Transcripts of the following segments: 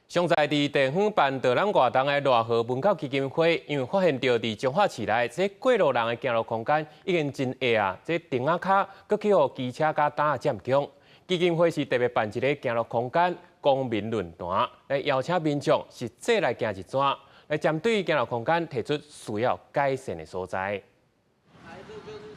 上在佇地方辦導覽活動的熱河文教基金會，因為發現著佇彰化市內，這過路人的行路空間已經真狹啊，這亭仔跤閣去予機車佮擔仔佔用。基金會是特別辦一个行路空間公民論壇，來邀請民眾實際來行一轉，來針對行路空間提出需要改善的所在。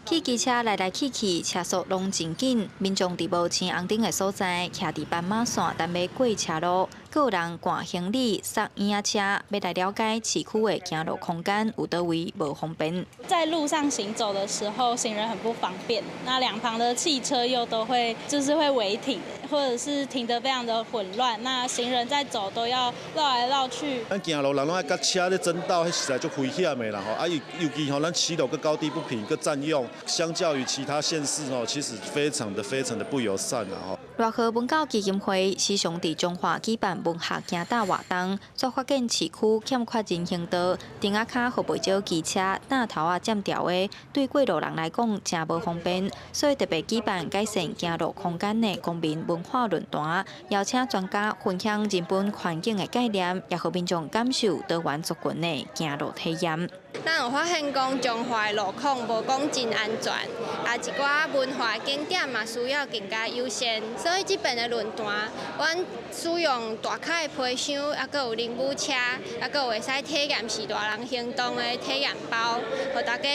汽機車來來去去，車速攏真緊。民眾佇無青紅燈的所在，徛佇斑馬線等欲過車路，閣有人掛行李、捒嬰仔車，欲來了解市區的行路空間有佗位無方便。在路上行走的時候，行人很不方便。那兩旁的汽車又都會就是會違停，或者是停得非常的混亂。那行人在走都要繞來繞去。咱行路人攏愛佮車咧爭道，彼實在足危險的啦吼！啊，尤其吼，咱騎樓閣高低不平，閣佔用。相較於其他縣市哦，其實非常的非常的不友善啦吼。熱河文教基金會時常佇彰化舉辦文學行踏活動，煞發現市區欠缺人行道，亭仔跤予袂少機車擔頭仔佔著的，對過路人來講誠無方便，所以特別舉辦改善行路空間的公民文化論壇，邀請專家分享人本環境的概念，也予民眾感受多元族群的行路體驗。咱有發現講彰化的路況無講真安全，啊一寡文化景點嘛需要更加優先，所以這遍的論壇，阮使用大跤的皮箱，啊閣有輪舞車，啊閣有會使體驗序大人行動的體驗包，予大家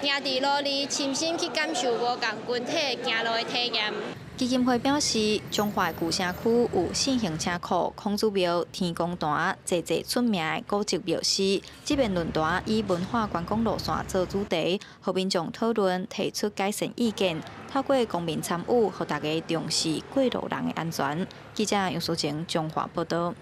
行佇路裡親身去感受無仝群體行路的體驗。基金會表示，彰化舊城區有四行車庫、孔子廟、天公壇，濟濟出名的古蹟廟寺。這遍論壇以文化觀光路線做主題，予民眾討論，提出改善意見，透過公民參與，予大家重視過路人的安全。記者楊淑晴彰化報導。